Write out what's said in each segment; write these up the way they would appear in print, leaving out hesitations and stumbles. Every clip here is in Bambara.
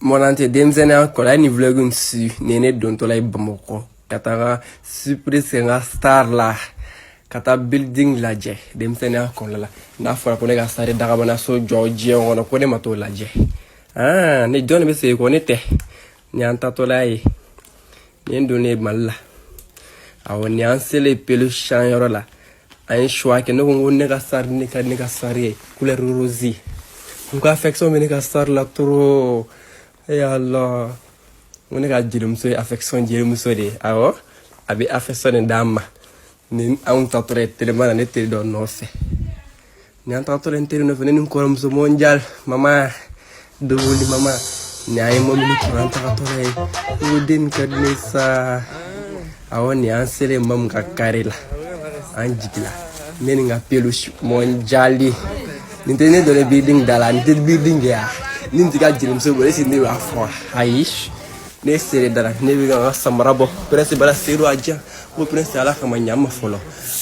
Mɔnante denmisɛnninya kɔrɔ, a ye nin vlog in su. Nin ye ne dontɔla ye Bamakɔ ka taga surprise kɛ n ka star la, ka taa building lajɛ. Denmisɛnninya kɔnɔna la, n'a fɔra ko ne ka sari dagabana so jɔ diɲɛ kɔnɔ, ko ne ma t'o lajɛ, aa, ne jɔn de bɛ segin kɔ? Ne tɛ. Nin y'an taatɔla ye, nin ye n donnen ye Mali la. Awɔ, nin y'an selen peluche yɔrɔ la, an ye choix kɛ. Ne ko n ko ne ka sari, ne ka ne ka sari ye couleur rose. N ko affection bɛ ne ka sari la trop. Eh Allah, n ko ne ka jelimuso ye affection jelimuso de ye. Awɔ, a bɛ affection de d'an ma. Ni anw tatɔla ye telima na, ne teri dɔ nɔfɛ, ni an tagatɔla n teri nɔfɛ, ne ni n kɔrɔmuso mondial mama dogoli mama, ni an ye mobili kɔnɔ, an tagatɔla ye. N ko den nin ka di ne sa. Awɔ, nin y'an selen mamu ka kare la, an jigila, ne ni n ka peluche mondial. Nin tɛ ne donnen building da la, nin tɛ building kɛ yan. Ni nin t'i ka jelimuso bolo, est-ce que ne b'a fɔ? Ayi, ne selen da la, ne bɛ ka n ka samara bɔ. Prince bala seyidu a diyan ko prince, Ala kama, ɲa ma fɔlɔ,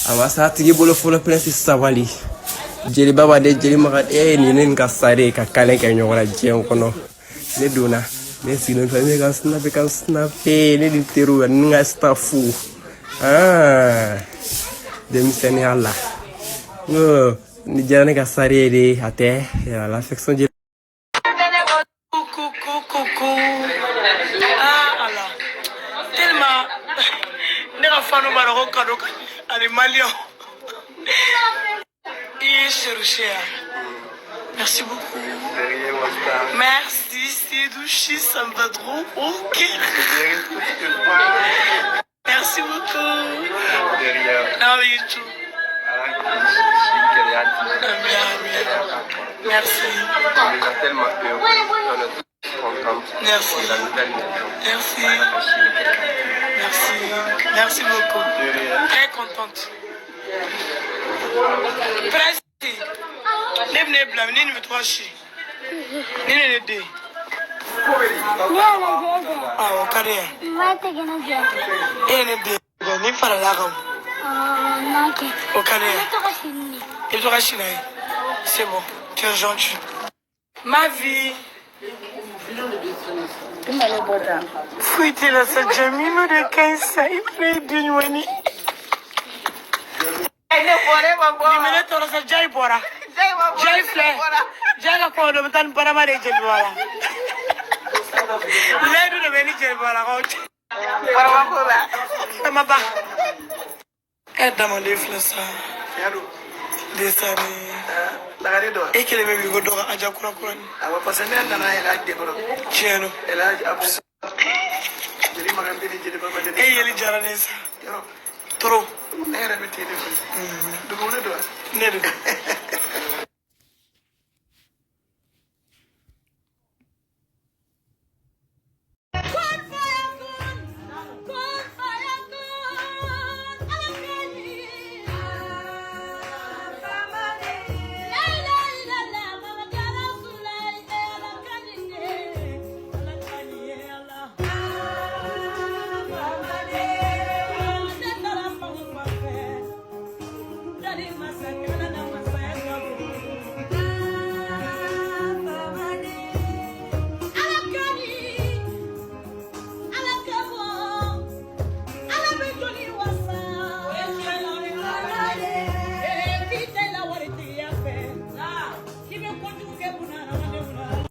a ma s'a tigi bolo fɔlɔ. Prince sabali, jeliba b'a de jeli maga. E nin ne nin ka sare ka kalen kɛ ɲɔgɔn na diɲɛ kɔnɔ. Ne donna, ne sigilen filɛ, ne ka snap, ka snap, ne ni teriw ani n ka staff. Ah, denmisɛnninya la, n ko ni diyara ne ka sari ye de, a tɛ l'affection jeli. Coucou, coucou, coucou. Ah, Allah. Tellement. Ne ka fanu b'a dɔn ko cadeau ka ani maliyɛnw. I ye cherché. Merci beaucoup. Merci, Sidouchi, ça me va trop au cœur. Merci beaucoup. Non, mais tout. Amin, amin. Merci. On est déjà tellement heureux. On est tous contents Merci. de la nouvelle maison. Merci. Merci. Merci beaucoup. Très contente. Presque. Ne bɛna e bila, ne ni bɛ to ka si. Ni ne ne den. Awɔ, ka di ye. E ye ne den. Ni farala kan. O ka di ye. I bɛ to ka si n'a ye. C'est bon. Tu es gentil. Ma vie. Foyi tɛ la sa, Jamilu de ka ɲi sa, i fana ye den ɲuman ye. Nin bɛ ne tɔɔrɔ sa, Jayi bɔra. Jayi filɛ. Jayi ka kɔɲɔ dɔ bɛ taa ni barama de ye jeliba la. Layidu de bɛ ni jeliba la k'aw cɛ. Barama ba. E damaden filɛ sa. Desani. Lagare dɔ. E kelen bɛ wuli ko dɔ ka aja kura kurani. Awɔ, parce que ne nana Elhaji de kɔrɔ. Tiɲɛ don. Elhaji Abusa. Jeli Makan ni jeli Baba de. E yeli diyara ne ye sa. Yɔrɔ. Trop. Ne yɛrɛ bɛ ten de fɛ. Dugu ne don. Ne don.